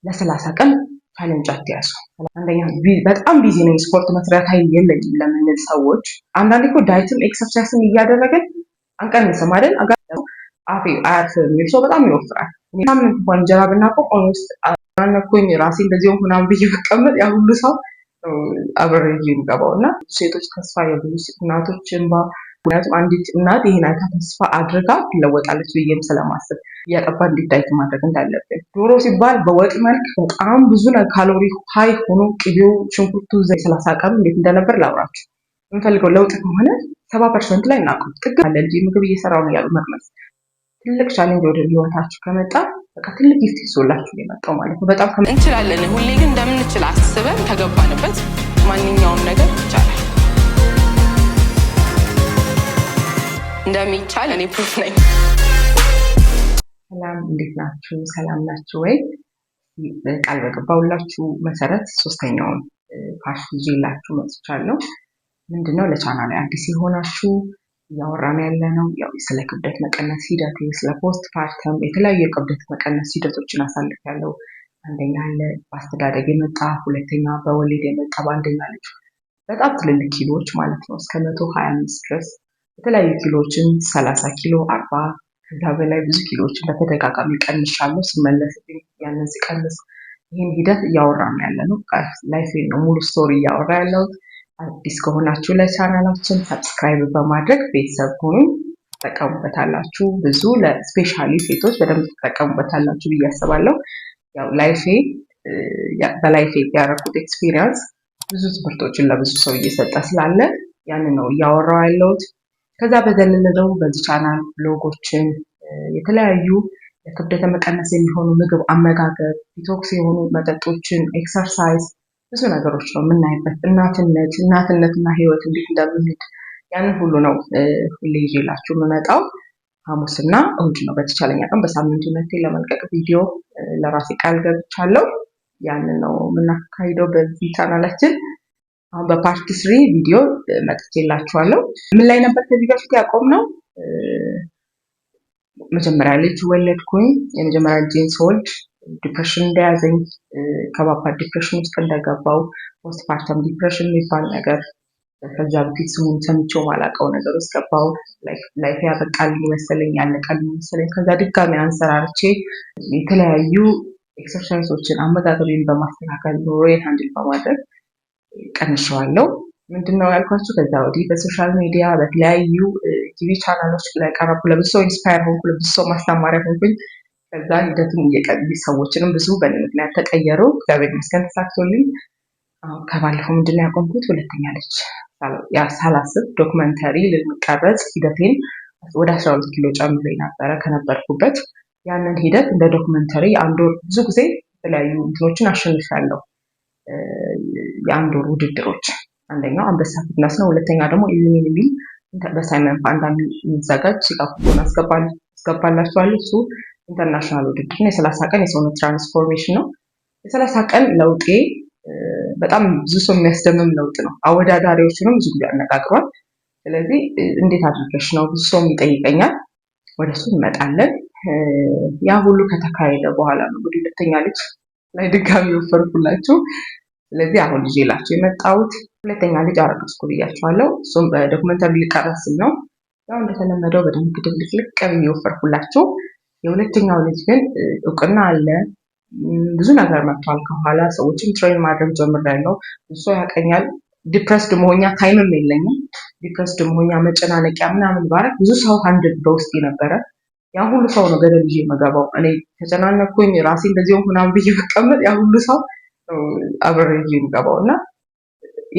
ለ30 ቀን challenge አትያዙ። አንደኛ በጣም busy ነኝ፣ ስፖርት መስሪያ time የለኝም ለምንል ሰዎች፣ አንዳንዴ እኮ diet ም exercise ም እያደረግን አንቀንስም አይደል? አፌ አያርፍም የሚል ሰው በጣም ይወፍራል። ሳምንት እንኳን እንጀራ ብናቆም almost አነኩኝ ራሴ እንደዚህ ሆንኩ ምናምን ብዬ ብቀመጥ ያ ሁሉ ሰው አብሬ የሚገባው እና ሴቶች ተስፋ፣ የብዙ እናቶች እንባ፣ ምክንያቱም አንዲት እናት ይሄን አይታ ተስፋ አድርጋ ትለወጣለች ብዬም ስለማስብ እያጠባ እንዴት diet ማድረግ እንዳለብን። ዶሮ ሲባል በወጥ መልክ በጣም ብዙ calorie high ሆኖ ቅቤው፣ ሽንኩርቱ፣ 30 ቀኑ እንዴት እንደነበር ላውራችሁ። የምንፈልገው ለውጥ ከሆነ 70% ላይ እናቁም። ጥግ አለ ልጅ ምግብ እየሰራው ነው ያሉ መቅመስ። ትልቅ challenge ወደ ህይወታችሁ ከመጣ በቃ ትልቅ gift ይዞላችሁ ነው የመጣው ማለት ነው። በጣም እንችላለን። ሁሌ ግን እንደምንችል አስበን ከገባንበት ማንኛውም ነገር ይቻላል። እንደሚቻል እኔ proof ነኝ። ሰላም፣ እንዴት ናችሁ? ሰላም ናችሁ ወይ? ቃል በገባሁላችሁ መሰረት ሶስተኛውን part ይዤላችሁ መጥቻለሁ። ምንድነው፣ ለቻናል አዲስ የሆናችሁ እያወራን ያለ ነው ያው ስለ ክብደት መቀነስ ሂደት፣ ስለ postpartum፣ የተለያዩ የክብደት መቀነስ ሂደቶችን አሳልፌያለሁ። አንደኛ አለ በአስተዳደግ የመጣ፣ ሁለተኛ በወሊድ የመጣ፣ በአንደኛ ልጅ በጣም ትልልቅ ኪሎዎች ማለት ነው፣ እስከ 125 ድረስ የተለያዩ ኪሎዎችን፣ 30 ኪሎ፣ 40፣ ከዛ በላይ ብዙ ኪሎዎችን በተደጋጋሚ ቀንሻለሁ። ስመለስብኝ ያንን ሲቀንስ ይህን ሂደት እያወራን ያለ ነው። Life ነው ሙሉ story እያወራ ያለሁት። አዲስ ከሆናችሁ ለቻናላችን subscribe በማድረግ ቤተሰብ ሁኑ። ትጠቀሙበታላችሁ። ብዙ ለ specially ሴቶች በደንብ ትጠቀሙበታላችሁ ብዬ አስባለሁ። ያው በ life ኤ ያደረኩት experience ብዙ ትምህርቶችን ለብዙ ሰው እየሰጠ ስላለ ያንን ነው እያወራው ያለሁት። ከዛ በዘለለ ደግሞ በዚህ ቻናል vlog ኦችን፣ የተለያዩ ለክብደት መቀነስ የሚሆኑ ምግብ አመጋገብ፣ detox የሆኑ መጠጦችን፣ exercise፣ ብዙ ነገሮች ነው የምናይበት። እናትነት እናትነትና ህይወት እንዴት እንደምንሄድ ያንን ሁሉ ነው ሁሌ ይዤላችሁ የምመጣው። ሐሙስና እሁድ ነው። በተቻለኝ አቅም በሳምንቱ ሁለቴ ለመልቀቅ ቪዲዮ ለራሴ ቃል ገብቻለሁ። ያንን ነው የምናካሂደው በዚህ ቻናላችን። አሁን በ part 3 ቪዲዮ መጥቼላችኋለሁ። ምን ላይ ነበር ከዚህ በፊት ያቆምነው? መጀመሪያ ልጅ ወለድኩኝ። የመጀመሪያ ልጄን ስወልድ depression እንደያዘኝ፣ ከባባድ depression ውስጥ እንደገባው፣ postpartum depression የሚባል ነገር ከዛ በፊት ስሙን ሰምቼው ማላውቀው ነገር ውስጥ ገባው። Life ያበቃልኝ መሰለኝ፣ ያለቃልኝ መሰለኝ። ከዛ ድጋሚ አንሰራርቼ የተለያዩ exercise ኦችን፣ አመጋገቤን በማስተካከል፣ ኑሮዬን handle በማድረግ ቀንሸዋለሁ። ምንድን ነው ያልኳችሁ? ከዛ ወዲህ በ social media በተለያዩ ቲቪ ቻናሎች ላይ ቀረብኩ። ለብዙ ሰው inspire ሆንኩ፣ ለብዙ ሰው ማስተማሪያ ሆንኩኝ። ከዛ ሂደቱን ሰዎችንም ብዙ በእኔ ምክንያት ተቀየሩ። እግዚአብሔር ይመስገን ተሳክቶልኝ። አሁን ከባለፈው ምንድን ነው ያቆምኩት? ሁለተኛ ልጅ ሳላስብ documentary ልንቀረጽ ሂደቴን ወደ 12 ኪሎ ጨምሬ ነበረ ከነበርኩበት። ያንን ሂደት እንደ documentary የአንድ ወር፣ ብዙ ጊዜ የተለያዩ እንትኖችን አሸንፊያለሁ። የአንድ ወር ውድድሮች አንደኛው አንበሳ Fitness ነው። ሁለተኛ ደግሞ ኢሉሚን የሚል በሳይመን ፓንዳ የሚዘጋጅ ሲጋፎን አስገባላችኋለሁ። እሱ international ውድድር ነው። የ30 ቀን የሰውነት transformation ነው። የ30 ቀን ለውጤ በጣም ብዙ ሰው የሚያስደምም ለውጥ ነው። አወዳዳሪዎቹንም ብዙ ጊዜ አነጋግሯል። ስለዚህ እንዴት አድርገሽ ነው ብዙ ሰውም ይጠይቀኛል። ወደ እሱ እንመጣለን። ያ ሁሉ ከተካሄደ በኋላ ነው እንግዲህ ሁለተኛ ልጅ ላይ ድጋሚ ወፈርኩላችሁ። ስለዚህ አሁን ይዤላችሁ የመጣሁት ሁለተኛ ልጅ አረገዝኩ ብያችኋለሁ። እሱም በ documentary ሊቀረጽ ስል ነው። ያው እንደተለመደው በደንብ ድብልቅልቅ ብዬ ወፈርኩላችሁ። የሁለተኛው ልጅ ግን እውቅና አለ፣ ብዙ ነገር መጥቷል ከኋላ፣ ሰዎችን train ማድረግ ጀምሬያለሁ። ብዙ ሰው ያቀኛል። Depressed መሆኛ time ም የለኝም። Depressed መሆኛ መጨናነቂያ ምናምን ባረግ ብዙ ሰው handle በውስጥ ነበረ። ያ ሁሉ ሰው ነው ገደል ይዤ የምገባው። እኔ ተጨናነኩኝ ራሴ እንደዚህ ሆንኩ ምናምን ብዬ ብቀመጥ ያ ሁሉ ሰው አብሬ ይዤ የምገባው እና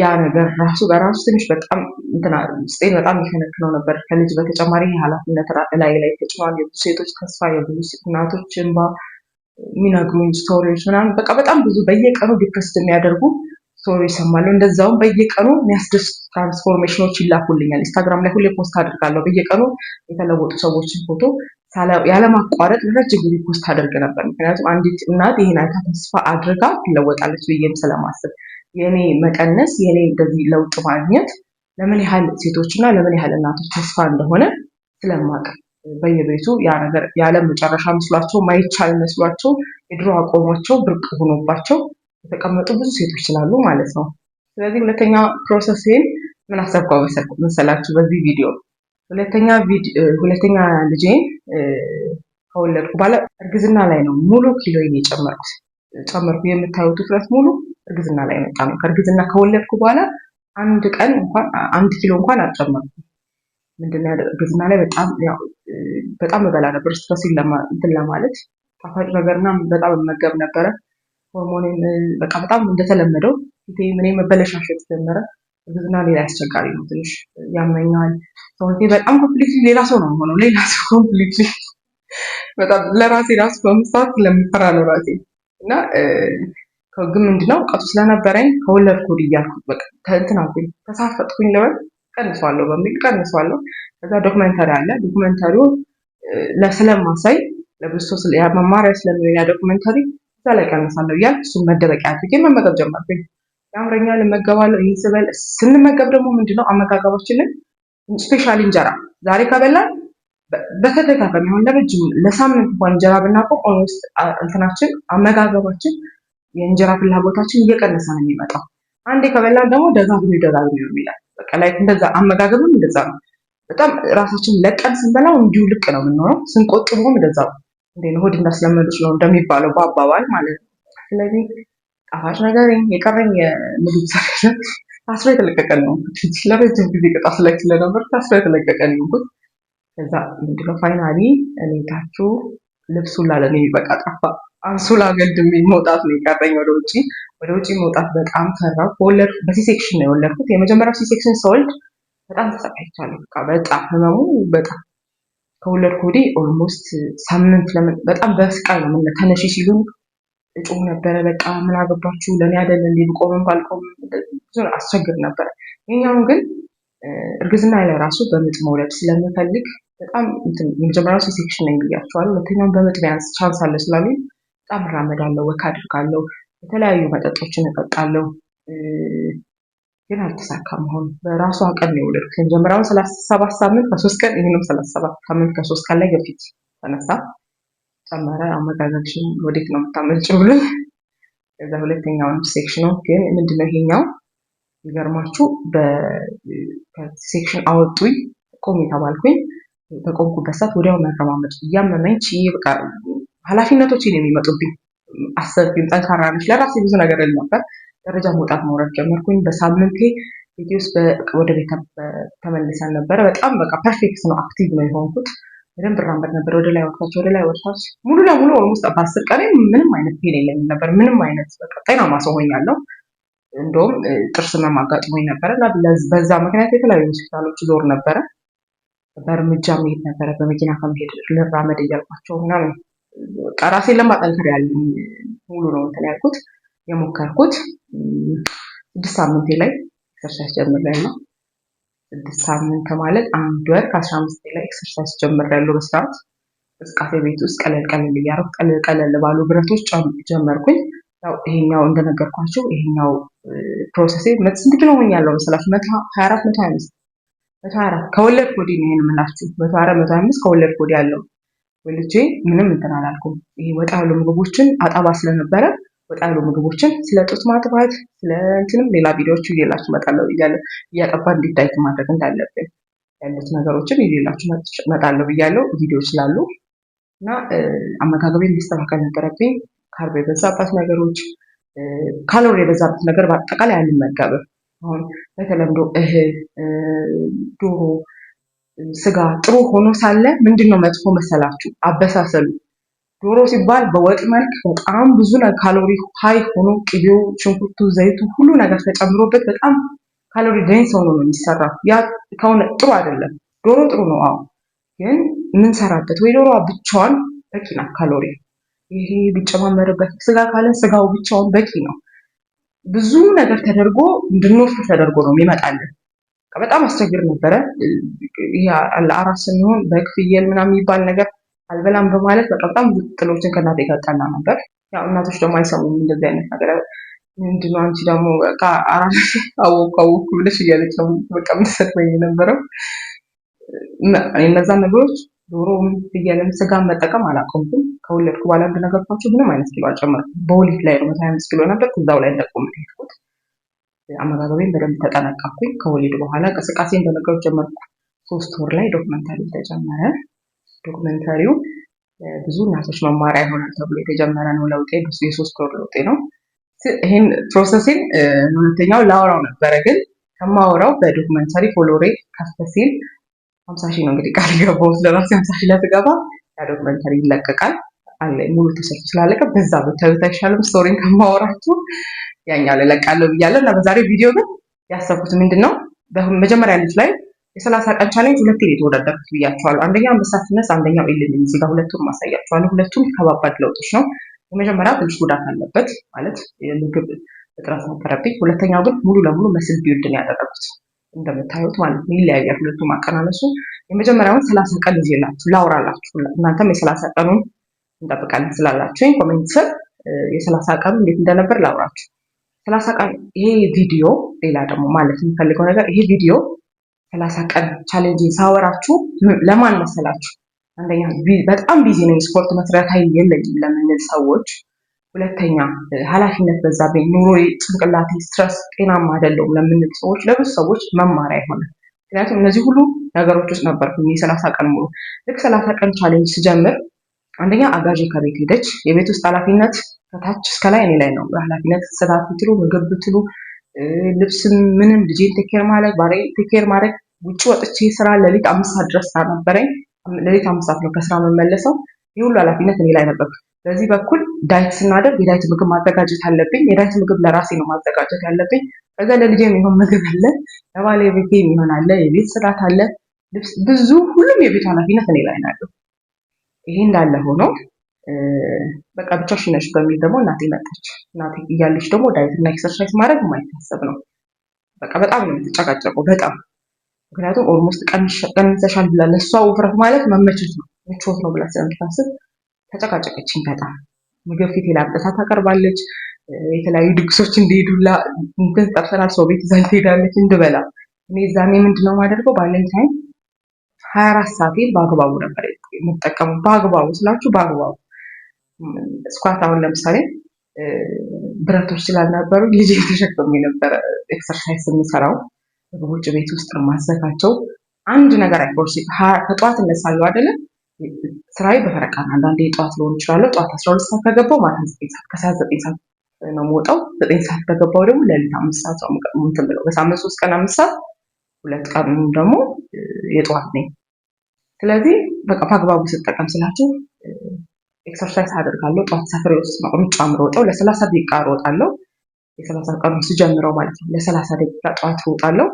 ያ ነገር ራሱ በራሱ ትንሽ በጣም እንትና ውስጤን በጣም ይከነክነው ነበር። ከልጅ በተጨማሪ ኃላፊነት ላይ ላይ ተጭኗል። የብዙ ሴቶች ተስፋ፣ የብዙ እናቶች እንባ፣ የሚነግሩኝ story ዎች ምናምን በቃ በጣም ብዙ በየቀኑ depressed የሚያደርጉ story ይሰማለሁ። እንደዛውም በየቀኑ የሚያስደስቱ transformation ኦች ይላኩልኛል። ኢንስታግራም ላይ ሁሌ post አድርጋለሁ። በየቀኑ የተለወጡ ሰዎችን ፎቶ ያለማቋረጥ ለረጅም ጊዜ post አደርግ ነበር። ምክንያቱም አንዲት እናት ይሄን አይታ ተስፋ አድርጋ ትለወጣለች ብዬም ስለማስብ የኔ መቀነስ፣ የኔ እንደዚህ ለውጥ ማግኘት ለምን ያህል ሴቶች እና ለምን ያህል እናቶች ተስፋ እንደሆነ ስለማቅ በየቤቱ ያ ነገር የዓለም መጨረሻ መስሏቸው፣ ማይቻል መስሏቸው፣ የድሮ አቋማቸው ብርቅ ሆኖባቸው የተቀመጡ ብዙ ሴቶች ስላሉ ማለት ነው። ስለዚህ ሁለተኛ process ኤን ምን አሰብኩ መሰላችሁ? በዚህ ቪዲዮ ሁለተኛ ልጄን ከወለድኩ በኋላ እርግዝና ላይ ነው ሙሉ ኪሎዬን የጨመርኩት። ጨመርኩ የምታዩት ውፍረት ሙሉ እርግዝና ላይ መጣ ነው። ከእርግዝና ከወለድኩ በኋላ አንድ ቀን እንኳን 1 ኪሎ እንኳን አልጨመርኩም። ምንድነው፣ እርግዝና ላይ በጣም ያው በጣም እበላ ነበር። Stress እንትን ለማለት ጣፋጭ ነገርና በጣም እመገብ ነበረ። ሆርሞኔን በቃ በጣም እንደተለመደው ፊቴ ምኔ መበለሻሸት ጀመረ። እርግዝና ሌላ አስቸጋሪ ነው። ትንሽ ያመኛል። ሰውነቴ በጣም completely ሌላ ሰው ነው የምሆነው። ሌላ ሰው completely። በጣም ለራሴ ራሱ በምሳት ስለምፈራ ነው ራሴ። እና ግን ምንድነው፣ እውቀቱ ስለነበረኝ ከወለድኩ ወዲህ እያልኩ በቃ እንትን አልኩኝ፣ ተሳፈጥኩኝ ልበል፣ ቀንሰዋለሁ በሚል ቀንሰዋለሁ። ከዛ documentary አለ። Documentary ው ስለማሳይ ለብዙ ሰው መማሪያ ስለሚሆን ያ documentary እዛ ላይ ቀንሳለሁ እያልኩ እሱን መደበቂያ አድርጌ መመገብ ጀመርኩኝ። ያምረኛል፣ እመገባለሁ። ይህን ስበል ስንመገብ ደግሞ ምንድነው፣ አመጋገባችንን specially እንጀራ ዛሬ ከበላን በተደጋጋሚ አሁን ለረጅም ለሳምንት እንኳን እንጀራ ብናቆም almost እንትናችን አመጋገባችን የእንጀራ ፍላጎታችን እየቀነሰ ነው የሚመጣው። አንዴ ከበላን ደግሞ ደጋግሜ ደጋግሜ ነው የሚላል። በቃ like እንደዛ አመጋገብም እንደዛ ነው። በጣም ራሳችን ለቀን ስንበላው እንዲሁ ልቅ ነው የምንሆነው። ስንቆጥበውም እንደዛ ነው። እንዴ ነው፣ ሆድ እንዳስለመዱት ነው እንደሚባለው በአባባል ማለት ነው። ስለዚህ ጣፋጭ ነገር የቀረኝ የምግብ ሰከን ታስሮ የተለቀቀ ነው። ለረጅም ጊዜ ቅጣት ላይ ስለነበር ታስሮ የተለቀቀ ነው። ከዛ ምንድነው፣ finally እኔታችሁ ልብሱን ላለኔ በቃ ጠፋ። አንሶላ ገልድሜ መውጣት ነው የቀረኝ ወደ ውጭ። ወደ ውጭ መውጣት በጣም ፈራሁ። ከወለድኩ በ C-section ነው የወለድኩት። የመጀመሪያው C-section ስወልድ በጣም ተሰቃይቻለሁ። በቃ በጣም ህመሙ በጣም ከወለድኩ ወዲህ almost ሳምንት ለምን በጣም በስቃይ ነው። ምን ተነሺ ሲሉኝ እጮህ ነበረ። በቃ ምን አገባችሁ፣ ለእኔ አይደል እንዴ፣ ብቆምም ባልቆምም ብዙ አስቸግር ነበረ። ይሄኛውን ግን እርግዝና ላይ ራሱ በምጥ መውለድ ስለምፈልግ በጣም የመጀመሪያው C-section ነኝ ብያቸዋለሁ። ሁለተኛውን በምጥ ቢያንስ chance አለ ስላሉኝ በጣም እራመዳለሁ፣ walk አድርጋለሁ፣ የተለያዩ መጠጦችን እጠጣለሁ። ግን አልተሳካም። አሁን በራሷ ቀን ነው የወለድኩት። የመጀመሪያውን 37 ሳምንት ከ3 ቀን፣ ይህንም 37 ሳምንት ከ3 ቀን ላይ ግፊት ተነሳ፣ ጨመረ። አመጋገብሽን ወዴት ነው የምታመልጭው ብሎኝ ከዛ ሁለተኛውን section ኑ ግን ምንድነው፣ ይሄኛው ይገርማችሁ በ section አወጡኝ። ቆም የተባልኩኝ በቆምኩበት ሰዓት ወዲያው መረማመድ እያመመኝ ችዬ በቃ ኃላፊነቶች ነው የሚመጡብኝ። አሰብኩኝ፣ ጠንካራ ነች፣ ለራሴ ብዙ ነገር እል ነበር። ደረጃ መውጣት መውረድ ጀመርኩኝ። በሳምንቴ ቤቴ ውስጥ ወደ ቤት ተመልሰን ነበረ። በጣም በቃ perfect ነው፣ active ነው የሆንኩት። በደንብ እራመድ ነበር፣ ወደ ላይ ወደታች፣ ወደ ላይ ወደታች። ሙሉ ለሙሉ almost በ10 ቀኔ ምንም አይነት pain የለኝም ነበር። ምንም አይነት በቃ ጤናማ ሰው ሆኛለሁ። እንደውም ጥርስ ህመም አጋጥሞኝ ነበረ እና በዛ ምክንያት የተለያዩ ሆስፒታሎች ዞር ነበረ። በእርምጃ መሄድ ነበረ፣ በመኪና ከመሄድ ልራመድ እያልኳቸው ምናምን በቃ ራሴን ለማጠንከር ያለኝ ሙሉ ነው እንትን ያልኩት የሞከርኩት። 6 ሳምንቴ ላይ exercise ጀምሬያለሁ። 6 ሳምንት ማለት 1 ወር ከ15 ላይ exercise ጀምሬያለሁ በስርዓት። እንቅስቃሴ ቤት ውስጥ ቀለል ቀለል እያደረኩ ቀለል ቀለል ባሉ ብረቶች ጀመርኩኝ። ያው ይሄኛው እንደነገርኳችሁ ይሄኛው process ኤ ስንት ኪሎ ሆኛለሁ መሰላችሁ? 124፣ 125፣ 124 ከወለድኩ ወዲህ ነው ይሄን የምላችሁ። 124፣ 125 ከወለድኩ ወዲህ ያለው። ወልጄ ምንም እንትን አላልኩም። ይሄ ወጣ ያሉ ምግቦችን አጠባ ስለነበረ ወጣ ያሉ ምግቦችን ስለ ጡት ማጥባት ስለ እንትንም ሌላ ቪዲዮዎች ይዤላችሁ እመጣለሁ ብያለሁ። እያጠባ እንዴት diet ማድረግ እንዳለብን ያሉት ነገሮችን ይዤላችሁ እመጣለሁ ብያለሁ። ቪዲዮዎች ስላሉ እና አመጋገቤን ማስተካከል ነበረብኝ። Carb የበዛባት ነገሮች፣ ካሎሪ የበዛበት ነገር በአጠቃላይ አልመገብም። አሁን በተለምዶ እህል፣ ዶሮ፣ ስጋ ጥሩ ሆኖ ሳለ ምንድን ነው መጥፎ መሰላችሁ? አበሳሰሉ። ዶሮ ሲባል በወጥ መልክ በጣም ብዙ calorie high ሆኖ ቅቤው፣ ሽንኩርቱ፣ ዘይቱ ሁሉ ነገር ተጨምሮበት በጣም calorie dense ሆኖ ነው የሚሰራው። ያ ከሆነ ጥሩ አይደለም። ዶሮ ጥሩ ነው፣ አዎ፣ ግን የምንሰራበት ወይ ዶሮዋ ብቻዋን በቂ ናት ካሎሪ። ይሄ ቢጨማመርበት፣ ስጋ ካለ ስጋው ብቻውን በቂ ነው። ብዙ ነገር ተደርጎ እንድንወፍር ተደርጎ ነው የሚመጣልን። በጣም አስቸግር ነበረ። ይሄ አራስ ስንሆን በግ፣ ፍየል ምናምን የሚባል ነገር አልበላም በማለት በቃ በጣም ብዙ ጥሎችን ከእናቴ ጋር ጣላ ነበር። ያው እናቶች ደግሞ አይሰሙም እንደዚህ አይነት ነገር። ምንድነው አንቺ ደግሞ በቃ አራስ አወኩ አወኩ ብለሽ እያለች ነው በቃ የምትሰድበኝ የነበረው። እነዛን ነገሮች ዶሮም ፍየልም ስጋም መጠቀም አላቆምኩም። ከወለድኩ በኋላ እንደነገርኳችሁ ምንም አይነት ኪሎ አልጨመርኩም። በወሊድ ላይ ነው 125 ኪሎ ነበር፣ እዛው ላይ እንደቆመ ሄድኩት። አመጋገቤን በደንብ ተጠነቀቅኩኝ። ከወሊድ በኋላ እንቅስቃሴ እንደነገሩ ጀመርኩ። 3 ወር ላይ documentary ተጀመረ። Documentary ው ብዙ እናቶች መማሪያ ይሆናል ተብሎ የተጀመረ ነው። ለውጤ የ3 ወር ለውጤ ነው። ይህን process ኤን ሁለተኛው ላወራው ነበረ፣ ግን ከማወራው በ documentary follower ኤ ከፍ ሲል 50,000 ነው እንግዲህ ቃል የገባሁት ለራሴ፣ 50,000 ላይ ስገባ ያ documentary ይለቀቃል። አለ ሙሉ ተሰርቶ ስላለቀ በዛ ብታዩት አይሻልም? Story ን ከማወራችሁ ያኛው ላይ እለቃለሁ ብያለሁ። እና በዛሬው ቪዲዮ ግን ያሰብኩት ምንድን ነው፣ በመጀመሪያ ልጅ ላይ የ30 ቀን challenge ሁለቴ ነው የተወዳደርኩት ብያቸዋለሁ። አንደኛው አንበሳ Fitness፣ አንደኛው ኤልኤም። እዚህ ጋር ሁለቱም ማሳያቸዋለሁ። ሁለቱም ከባባድ ለውጦች ነው። የመጀመሪያው ትንሽ ጉዳት አለበት፣ ማለት የምግብ እጥረት ነበረብኝ። ሁለተኛው ግን ሙሉ ለሙሉ muscle build ነው ያደረጉት እንደምታዩት ማለት ነው። ይለያያል ሁለቱም አቀናነሱ። የመጀመሪያውን 30 ቀን ይዤላችሁ ላውራላችሁ። እናንተም የ30 ቀኑን እንጠብቃለን ስላላችሁኝ comment ስር የ30 ቀኑ እንዴት እንደነበር ላውራችሁ። 30 ቀን ይሄ ቪዲዮ፣ ሌላ ደግሞ ማለት የሚፈልገው ነገር ይሄ ቪዲዮ 30 ቀን challenge ሳወራችሁ ለማን መሰላችሁ? አንደኛ በጣም busy ነኝ፣ ስፖርት መስሪያ time የለኝም ለምንል ሰዎች፣ ሁለተኛ ኃላፊነት በዛብኝ፣ ኑሮዬ፣ ጭንቅላቴ፣ stress፣ ጤናማ አይደለሁም ለምንል ሰዎች፣ ለብዙ ሰዎች መማሪያ ይሆናል። ምክንያቱም እነዚህ ሁሉ ነገሮች ውስጥ ነበርኩኝ የ30 ቀን ሙሉ። ልክ 30 ቀን challenge ስጀምር አንደኛ አጋዤ ከቤት ሄደች። የቤት ውስጥ ኃላፊነት ከታች እስከ ላይ እኔ ላይ ነው። ኃላፊነት ጽዳት ብትሉ፣ ምግብ ብትሉ፣ ልብስም፣ ምንም፣ ልጄን take care ማድረግ፣ ባሌን take care ማድረግ፣ ውጭ ወጥቼ ስራ ሌሊት 5 ሰዓት ድረስ ስራ ነበረኝ። ሌሊት 5 ሰዓት ነው ከስራ የምመለሰው። ይህ ሁሉ ኃላፊነት እኔ ላይ ነበር። በዚህ በኩል diet ስናደርግ የ diet ምግብ ማዘጋጀት አለብኝ። የ diet ምግብ ለራሴ ነው ማዘጋጀት ያለብኝ። ከዛ ለልጄ የሚሆን ምግብ አለ፣ ለባለቤቴ የሚሆን አለ፣ የቤት ጽዳት አለ፣ ልብስ ብዙ፣ ሁሉም የቤቱ ኃላፊነት እኔ ላይ ነው ያለው። ይሄ እንዳለ ሆኖ በቃ ብቻሽን ነሽ በሚል ደግሞ እናቴ መጣች። እናቴ እያለች ደግሞ diet እና exercise ማድረግ የማይታሰብ ነው። በቃ በጣም ነው የምትጨቃጨቀው፣ በጣም። ምክንያቱም almost ቀንሰሻል ብላ ለእሷ ውፍረት ማለት መመቸት ነው ምቾት ነው ብላ ስለምታስብ ተጨቃጨቀችኝ በጣም። ምግብ ፊቴ ላይ አምጥታ ታቀርባለች። የተለያዩ ድግሶች እንዲሄዱላ እንትን ጠርተናል፣ ሰው ቤት ይዛኝ ትሄዳለች እንድበላ። እኔ እዛኔ ምንድነው የማደርገው? ባለኝ time 24 ሰዓቴን በአግባቡ ነበር የምጠቀመው። በአግባቡ ስላችሁ በአግባቡ squat አሁን ለምሳሌ ብረቶች ስላልነበሩ ልጅ ተሸክሜ ነበረ exercise የምሰራው። ምግቦች ቤት ውስጥ ነው የማዘጋጀው። አንድ ነገር አይፎርስ። ከጠዋት እነሳለሁ አይደለ? ስራዬ በፈረቃ ነው። አንዳንዴ ጠዋት ሊሆን ይችላለሁ። ጠዋት 12 ሰዓት ከገባው ማታ 9 ሰዓት፣ ከሰዓት 9 ሰዓት ነው የምወጣው። 9 ሰዓት ከገባው ደግሞ ሌሊት 5 ሰዓት ነው እንትን ብለው። በሳምንት 3 ቀን 5 ሰዓት፣ 2 ቀን ደግሞ የጠዋት ነኝ። ስለዚህ በቃ በአግባቡ ስጠቀም ስላችሁ exercise አደርጋለሁ። ጠዋት ሰፈሬ ውስጥ ነው ሩጫ የምሮጠው። ለ30 ደቂቃ እሮጣለሁ። የ30 ቀኑ ስጀምረው ማለት ነው። ለ30 ደቂቃ ጠዋት እሮጣለሁ።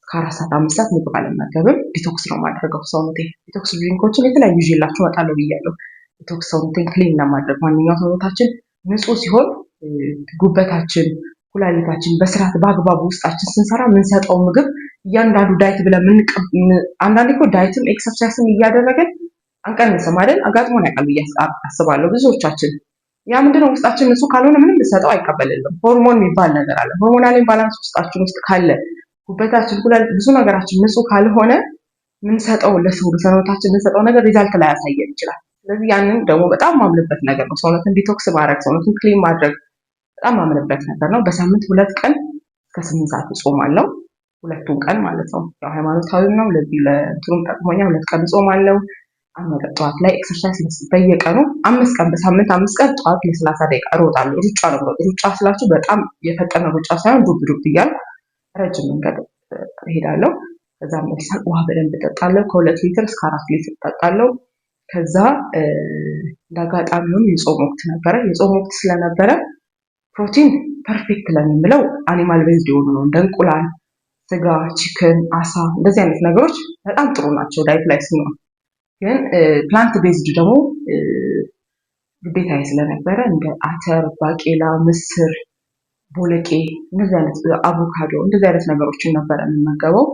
ከ4 ሰዓት 5 ሰዓት ምግብ አልመገብም። Detox ነው የማደርገው ሰውነቴ። Detox drink ኦችን የተለያዩ ይዤላችሁ እመጣለሁ ብያለሁ። Detox ሰውነቴን clean ለማድረግ፣ ማንኛውም ሰውነታችን ንጹህ ሲሆን ጉበታችን፣ ኩላሊታችን በስርዓት በአግባቡ ውስጣችን ስንሰራ የምንሰጠው ምግብ እያንዳንዱ diet ብለን፣ አንዳንዴ እኮ diet ም exercise ም እያደረገን አንቀንስም አይደል? አጋጥሞን ያውቃል ብዬ አስባለሁ ብዙዎቻችን። ያ ምንድነው? ውስጣችን ንጹህ ካልሆነ ምንም ብንሰጠው አይቀበልልም። ሆርሞን የሚባል ነገር አለ። Hormonal imbalance ውስጣችን ውስጥ ካለ፣ ጉበታችን፣ ኩላሊት፣ ብዙ ነገራችን ንጹህ ካልሆነ የምንሰጠው ለሰው ለሰውነታችን የምንሰጠው ነገር result ላይ ያሳየን ይችላል። ስለዚህ ያንን ደግሞ በጣም ማምንበት ነገር ነው። ሰውነትን detox ማድረግ፣ ሰውነትን clean ማድረግ በጣም ማምንበት ነገር ነው። በሳምንት 2 ቀን እስከ 8 ሰዓት እጾማለሁ። ሁለቱን ቀን ማለት ነው። ያው ሃይማኖታዊም ነው፣ ለዚህ ለእንትኑም ጠቅሞኛል። 2 ቀን እጾማለሁ። ጠዋት ላይ exercise በየቀኑ 5 ቀን፣ በሳምንት 5 ቀን ጠዋት ለ30 ደቂቃ እሮጣለሁ። ሩጫ ነው የምሮጠው። ሩጫ ስላችሁ በጣም የፈጠነ ሩጫ ሳይሆን ዱብ ዱብ እያልኩ ረጅም መንገድ እሄዳለሁ። ከዛ መልሳ ውሃ በደንብ እጠጣለሁ። ከ2 ሊትር እስከ 4 ሊትር እጠጣለሁ። ከዛ እንደ አጋጣሚውን የጾም ወቅት ነበረ። የጾም ወቅት ስለነበረ ፕሮቲን perfect ለሚምለው animal based የሆኑ ነው። እንደ እንቁላል፣ ስጋ፣ chicken፣ አሳ እንደዚህ አይነት ነገሮች በጣም ጥሩ ናቸው diet ላይ ስንሆን። ግን plant based ደግሞ ግዴታዬ ስለነበረ እንደ አተር፣ ባቄላ፣ ምስር፣ ቦለቄ፣ እንደዚህ አይነት አቮካዶ፣ እንደዚህ አይነት ነገሮችን ነበረ የምመገበው።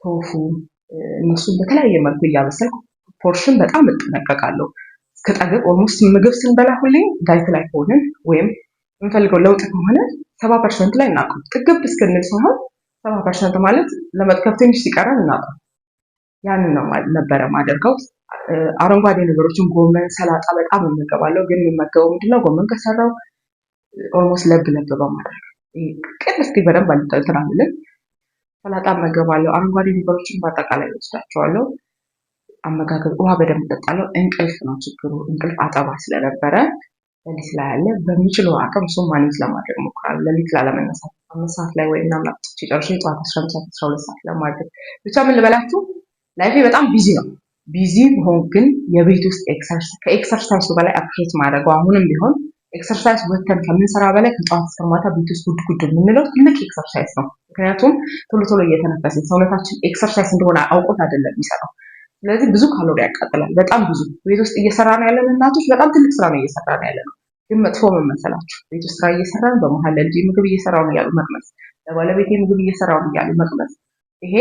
ቶፉ እነሱን በተለያየ መልኩ እያበሰልኩ portion በጣም እጠነቀቃለሁ። እስከጠግብ almost ምግብ ስንበላ ሁሌ diet ላይ ከሆንን ወይም የምንፈልገው ለውጥ ከሆነ 70% ላይ እናቁም። ጥግብ እስክንል ሳይሆን 70% ማለት ለመጥገብ ትንሽ ሲቀረን እናቁም። ያንን ነው ነበረ ማደርገው። አረንጓዴ ነገሮችን ጎመን፣ ሰላጣ በጣም እመገባለሁ። ግን የምመገበው ምንድነው ጎመን ከሰራው almost ለብ ለብ በማድረግ ቅል እስኪ በደንብ እንትን አልልም። ሰላጣ እመገባለሁ። አረንጓዴ ነገሮችን በአጠቃላይ ወስዳቸዋለሁ። አመጋገብ ውሃ በደንብ እጠጣለሁ። እንቅልፍ ነው ችግሩ። እንቅልፍ አጠባ ስለነበረ ሌሊት ላይ ያለ በምችለው አቅም እሱን manage ለማድረግ እሞክራለሁ። ሌሊት ላለመነሳት 5 ሰዓት ላይ ወይ ምናምን አጥቼ ጨርሼ ጠዋት 11 ሰዓት 12 ሰዓት ለማድረግ። ብቻ ምን ልበላችሁ፣ life ኤ በጣም busy ነው። Busy ሆን ግን የቤት ውስጥ ከ exercise ኡ በላይ appreciate ማድረገው አሁንም ቢሆን exercise ወተን ከምንሰራ በላይ ከጠዋት እስከ ማታ ቤት ውስጥ ጉድ ጉድ የምንለው ትልቅ exercise ነው። ምክንያቱም ቶሎ ቶሎ እየተነፈስን ሰውነታችን exercise እንደሆነ አውቆት አይደለም የሚሰራው። ስለዚህ ብዙ ካሎሪ ያቃጥላል። በጣም ብዙ ቤት ውስጥ እየሰራን ያለን እናቶች በጣም ትልቅ ስራ ነው እየሰራን ያለ ነው። ግን መጥፎ ምን መሰላችሁ? ቤት ውስጥ ስራ እየሰራን በመሀል ለልጄ ምግብ እየሰራው ነው እያሉ መቅመስ፣ ለባለቤቴ ምግብ እየሰራው ነው እያሉ መቅመስ። ይሄ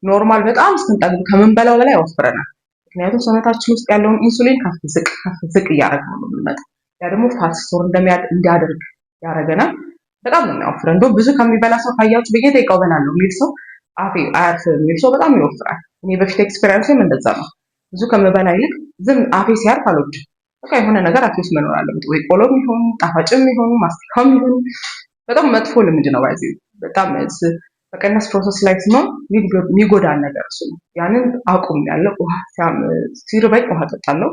normal በጣም እስክንጠግብ ከምንበላው በላይ ያወፍረናል። ምክንያቱም ሰውነታችን ውስጥ ያለውን ኢንሱሊን ከፍ ዝቅ ከፍ ዝቅ እያደረግነው ነው የምንመጣው። ያ ደግሞ fat store እንዲያደርግ ያደርገናል። በጣም ነው የሚያወፍረን። እንደውም ብዙ ከሚበላ ሰው ካያችሁ በየደቂቃው በላለሁ የሚል ሰው፣ አፌ አያርፍም የሚል ሰው በጣም ይወፍራል። እኔ በፊት experience ም እንደዛ ነው። ብዙ ከምበላ ይልቅ ዝም አፌ ሲያርፍ አልወድም። በቃ የሆነ ነገር አፌ ውስጥ መኖር አለበት። ወይ ቆሎም ይሁን ጣፋጭም ይሁን ማስቲካም ይሁን በጣም መጥፎ ልምድ ነው። By the way በጣም መቀነስ process ላይ ስንሆን የሚጎዳን ነገር እሱ ነው። ያንን አቁም ያለው ውሃ ሲርበኝ ውሃ ጠጣለሁ።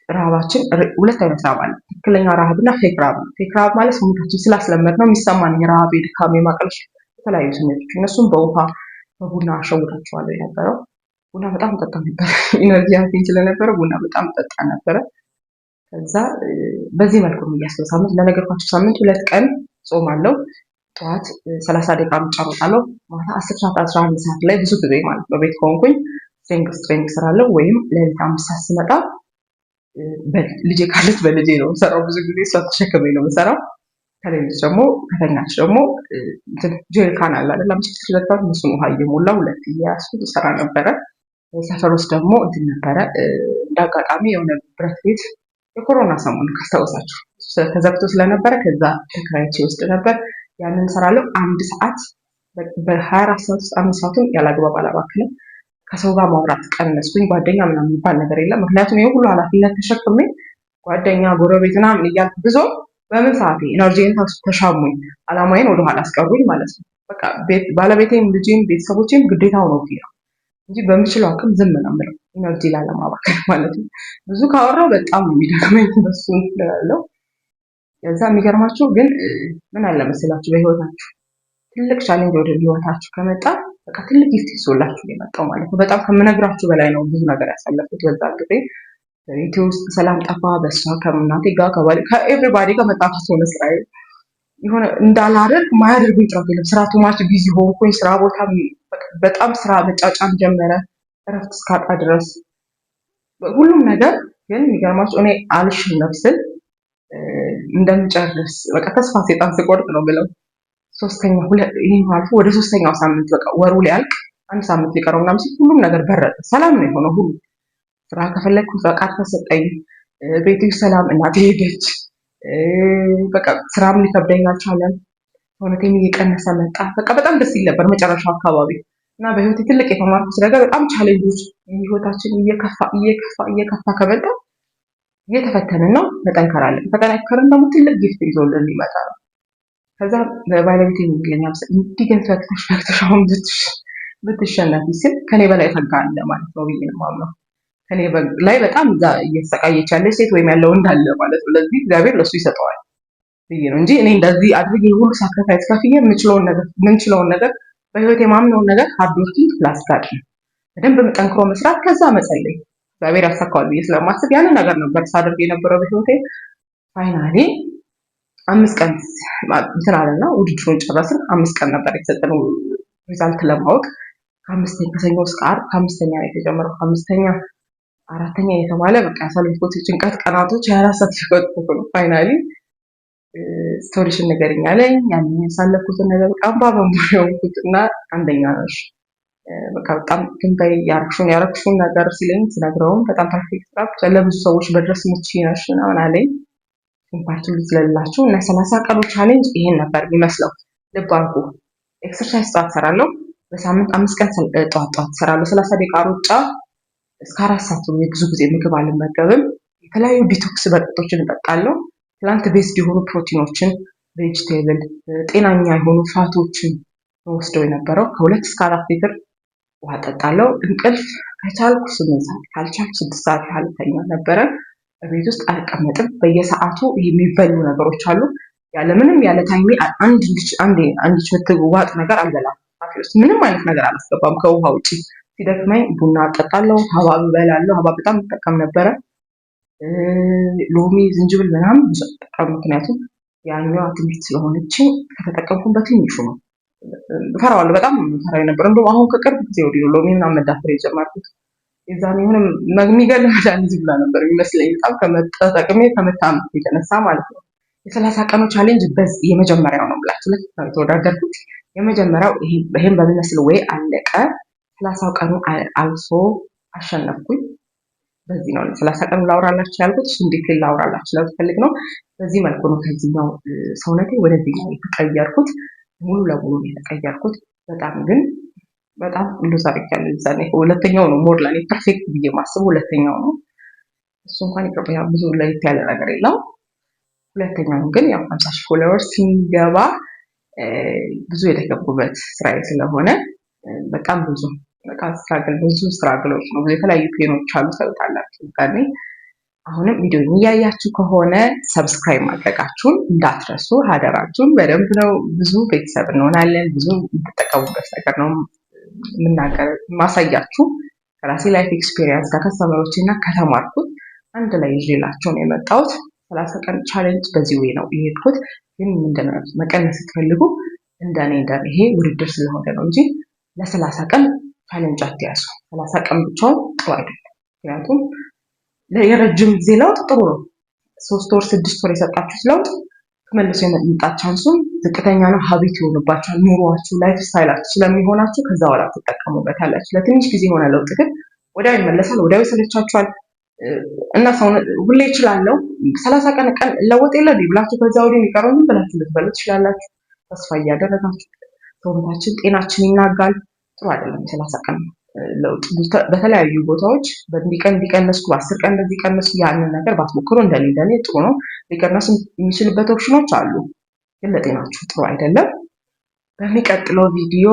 ረሃባችን ሁለት አይነት ረሃብ አለ። ትክክለኛ ረሃብ እና fake ረሃብ ነው። Fake ረሃብ ማለት ሰውነታችን ስላስለመድ ነው የሚሰማን የረሃብ፣ የድካም፣ የማቅለሽ የተለያዩ ስሜቶች እነሱም በውሃ በቡና አሸውዳቸዋለሁ የነበረው። ቡና በጣም ጠጣ ነበር። Energy ያንሰኝ ስለነበረ ቡና በጣም ጠጣ ነበረ። ከዛ በዚህ መልኩ ነው የሚያስበው። ሳምንት ለነገርኳቸው ሳምንት 2 ቀን ጾም አለው። ጠዋት 30 ደቂቃ ሩጫ እሮጣለሁ። ማታ 10 ሰዓት 11 ሰዓት ላይ ብዙ ጊዜ ማለት ነው ቤት ከሆንኩኝ strength training እሰራለሁ። ወይም ሌሊት 5 ሰዓት ስመጣ ልጄ ካለች በልጄ ነው የምሰራው። ብዙ ጊዜ እሷ ተሸክሜ ነው የምሰራው። ከሌሎች ደግሞ ከተኛች ደግሞ ጀሪካን አለ አይደል 5 ሊትር እሱን ውሃ እየሞላ ሁለት እየያዝኩ እሰራ ነበረ። ሰፈር ውስጥ ደግሞ እንትን ነበረ፣ እንደ አጋጣሚ የሆነ ብረት ቤት የኮሮና ሰሞን ካስታወሳችሁ ተዘግቶ ስለነበረ ከዛ ተከራይቼ ውስጥ ነበር። ያንን እሰራለሁ አንድ ሰዓት። በ24 ሰዓት ውስጥ 5 ሰዓቱን ያላግባብ አላባክንም። ከሰው ጋር ማውራት ቀነስኩኝ። ጓደኛ ምናምን የሚባል ነገር የለም። ምክንያቱም ይህ ሁሉ ኃላፊነት ተሸክሜ ጓደኛ፣ ጎረቤት ምናምን እያልኩ ብዙ በምን ሰዓቴ energy ን ተሻሙኝ፣ አላማዬን ወደኋላ አስቀሩኝ ማለት ነው። በቃ ባለቤቴም ልጄም ቤተሰቦቼም ግዴታ ሆኖብኝ ነው እንጂ በምችለው አቅም ዝም ነው የምለው፣ energy ላለማባከን ማለት ነው። ብዙ ካወራው በጣም ነው የሚደክመኝ በሱ እላለሁ። ከዛ የሚገርማችሁ ግን ምን አለ መሰላችሁ፣ በህይወታችሁ ትልቅ challenge ወደ ህይወታችሁ ከመጣ በቃ ትልቅ gift ይዞላችሁ ነው የመጣው ማለት ነው። በጣም ከምነግራችሁ በላይ ነው ብዙ ነገር ያሳለፍኩት በዛ ጊዜ። በቤቴ ውስጥ ሰላም ጠፋ። በእሷ ከእናቴ ጋር ከባሌ ከ everybody ጋር መጣፋት ሆነ ስራዬ። የሆነ እንዳላደርግ ማያደርጉኝ ጥረት የለም። ስራ too much busy ሆንኩኝ። ስራ ቦታ በጣም ስራ መጫጫን ጀመረ፣ እረፍት እስካጣ ድረስ ሁሉም ነገር። ግን የሚገርማችሁ እኔ አልሸነፍ ስል እንደምጨርስ በቃ ተስፋ ሴጣን ስቆርጥ ነው ብለው ሶስተኛ ይህ አልፎ ወደ ሶስተኛው ሳምንት በቃ ወሩ ሊያልቅ አንድ ሳምንት ሊቀረው ምናምን ሲል ሁሉም ነገር በረደ። ሰላም ነው የሆነው ሁሉ። ስራ ከፈለግኩ ፈቃድ ተሰጠኝ። ቤቱ ሰላም፣ እናቴ ሄደች። በቃ ስራም ሊከብደኝ አልቻለም። ሰውነቴም እየቀነሰ መጣ። በቃ በጣም ደስ ይል ነበር መጨረሻው አካባቢ። እና በህይወቴ ትልቅ የተማርኩት ነገር በጣም challenge ኦች ህይወታችን እየከፋ እየከፋ እየከፋ ከመጣ እየተፈተንን ነው፣ መጠንከር አለን። ከጠነከርን ደግሞ ትልቅ gift ይዞልን ሊመጣ ነው። ከዛ ባለቤቴ የሚለኝ እንዲህ ግን ፈግተሽ ፈግተሽ አሁን ብትሸነፊ ሲል ከኔ በላይ ፈጋ አለ ማለት ነው ብዬ ነው የማምነው። ከኔ ላይ በጣም እዛ እየተሰቃየች ያለች ሴት ወይም ያለው እንዳለ ማለት ነው። ለዚህ እግዚአብሔር ለሱ ይሰጠዋል ብዬ ነው እንጂ እኔ እንደዚህ አድርጌ ሁሉ sacrifice ከፍዬ የምንችለውን ነገር በህይወት የማምነውን ነገር hard working plus God ነው። በደንብ ጠንክሮ መስራት ከዛ መጸለይ እግዚአብሔር ያሳካዋል ብዬ ስለማስብ ያንን ነገር ነበር ሳደርግ የነበረው በህይወቴ። Finally 5 ቀን እንትን አለና ውድድሩን ጨረስን። 5 ቀን ነበር የተሰጠን result ለማወቅ። ከአምስተኛ ከሰኞ እስከ ዓርብ ከአምስተኛ ነው የተጀመረው። ከአምስተኛ አራተኛ የተባለ በቃ ያሳለፍኩት የጭንቀት ቀናቶች 24 ሰዓት ሲቆጥሩ ነው። Finally story ሽን ንገሪኝ አለኝ። ያንን ያሳለፍኩትን ነገር በጣም ባበንባ የሆንኩት እና አንደኛ ነሽ በቃ በጣም ትንበይ ያረግሽውን ነገር ሲለኝ ስነግረውም በጣም perfect ስራ ለብዙ ሰዎች መድረስ ምቺ ነሽ ምናምን አለኝ። Part ስለሌላችሁ እና 30 ቀኑ challenge ይሄን ነበር የሚመስለው። ልብ አድርጉ። Exercise ጠዋት እሰራለሁ። በሳምንት 5 ቀን ጠዋት ጠዋት እሰራለሁ። 30 ደቂቃ ሩጫ እስከ 4 ሰዓት ብዙ ጊዜ ምግብ አልመገብም። የተለያዩ detox መጠጦችን እጠጣለሁ። Plant based የሆኑ ፕሮቲኖችን፣ vegetable፣ ጤናኛ የሆኑ fat ኦችን ወስደው የነበረው ከ2 እስከ 4 ሊትር ውሃ ጠጣለሁ። እንቅልፍ ከቻልኩ 8 ሰዓት ካልቻልኩ 6 ሰዓት ያህል ተኛ ነበረ። ቤት ውስጥ አልቀመጥም። በየሰዓቱ የሚበሉ ነገሮች አሉ። ያለምንም ያለ time ኤ አንድ አንድ የምትዋጥ ነገር አልበላም። አፌ ውስጥ ምንም አይነት ነገር አላስገባም ከውሃ ውጭ። ሲደክመኝ ቡና እጠጣለሁ፣ ሀባብ እበላለሁ። ሀባብ በጣም እጠቀም ነበረ። ሎሚ፣ ዝንጅብል ምናምን ብዙ አልጠቀምም። ምክንያቱም ያኛዋ ትምህርት ስለሆነች ከተጠቀምኩም በትንሹ ነው። እፈራዋለሁ። በጣም እፈራው የነበረ እንደውም አሁን ከቅርብ ጊዜ ወዲህ ነው ሎሚ ምናምን መዳፈር የጀመርኩት። የዛኔ የሆነ የሚገል መድኃኒት ብላ ነበር የሚመስለኝ በጣም ከመጠቀሜ ከመታመም የተነሳ ማለት ነው። የ30 ቀኑ challenge በዚህ የመጀመሪያው ነው ብላችሁ ልክ ነው የተወዳደርኩት። የመጀመሪያው ይሄን በሚመስል ወይ አለቀ። 30ው ቀኑ አልፎ አሸነፍኩኝ። በዚህ ነው 30 ቀኑ ላውራላችሁ ያልኩት። እሱ እንዴት ላውራላችሁ ስለምፈልግ ነው። በዚህ መልኩ ነው ከዚህኛው ሰውነቴ ወደዚህኛው የተቀየርኩት። ሙሉ ለሙሉ ነው የተቀየርኩት። በጣም ግን በጣም lose አድርጊያለሁ። የዛኔ ሁለተኛው ነው more ለኔ perfect ብዬ ማስበው ሁለተኛው ነው። እሱ እንኳን ይቅርብኛል፣ ብዙ ለየት ያለ ነገር የለውም። ሁለተኛውን ግን ያው 50,000 followers ሲገባ ብዙ የደከምኩበት ስራዬ ስለሆነ በጣም ብዙ በቃ struggle ብዙ struggle ኦች ነው። የተለያዩ pain ኦች አሉ፣ ታዩታላችሁ። ጋኔ አሁንም ቪዲዮ እያያችሁ ከሆነ subscribe ማድረጋችሁን እንዳትረሱ ሀደራችሁን። በደንብ ነው ብዙ ቤተሰብ እንሆናለን። ብዙ የምትጠቀሙበት ነገር ነው የምናገር ማሳያችሁ ከራሴ life experience ጋር ከ customer ኦች እና ከተማርኩት አንድ ላይ ይዤላችሁ ነው የመጣሁት። 30 ቀን challenge በዚህ way ነው የሄድኩት። ግን ምንድነው መቀነስ ስትፈልጉ እንደኔ ይሄ ውድድር ስለሆነ ነው እንጂ ለ30 ቀን challenge አትያዙ። 30 ቀን ብቻውን ጥሩ አይደለም። ምክንያቱም የረጅም ጊዜ ለውጥ ጥሩ ነው። 3 ወር 6 ወር የሰጣችሁት ለውጥ ተመልሶ የመምጣት chance ኡም ዝቅተኛ ነው። Habit ይሆንባችኋል። ኑሯችሁ lifestyle ኣችሁ ስለሚሆናችሁ ከዛ በኋላ ትጠቀሙበታላችሁ። ለትንሽ ጊዜ የሆነ ለውጥ ግን ወዲያው ይመለሳል፣ ወዲያው ይሰለቻችኋል። እና ሰው ሁሌ እችላለሁ 30 ቀን ቀን ለወጥ የለ ብላችሁ ከዛ ወዲህ የሚቀረው ዝም ብላችሁ ልትበሉ ትችላላችሁ። ተስፋ እያደረጋችሁ ሰውነታችን ጤናችን ይናጋል። ጥሩ አይደለም። የ30 ቀን ለውጥ በተለያዩ ቦታዎች በእንዲህ ቀን እንዲቀነስኩ በ10 ቀን እንደዚህ ቀነስኩ፣ ያንን ነገር ባትሞክሩ እንደኔ እንደኔ ጥሩ ነው። ሊቀነሱ የሚችልበት ኦፕሽኖች አሉ፣ ግን ለጤናችሁ ጥሩ አይደለም። በሚቀጥለው ቪዲዮ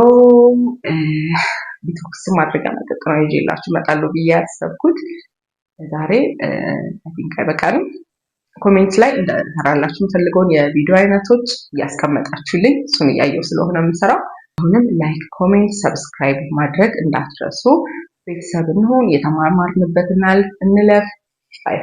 detox ማድረጊያ መጠጥ ነው ይዤላችሁ እመጣለሁ ብዬ ያሰብኩት። ዛሬ I think አይበቃንም። Comment ላይ እንደሰራላችሁ የምፈልገውን የቪዲዮ አይነቶች እያስቀመጣችሁልኝ እሱን እያየው ስለሆነ የምሰራው አሁንም like፣ comment፣ subscribe ማድረግ እንዳትረሱ። ቤተሰብ እንሁን፣ የተማማርንበት እንለፍ። Bye.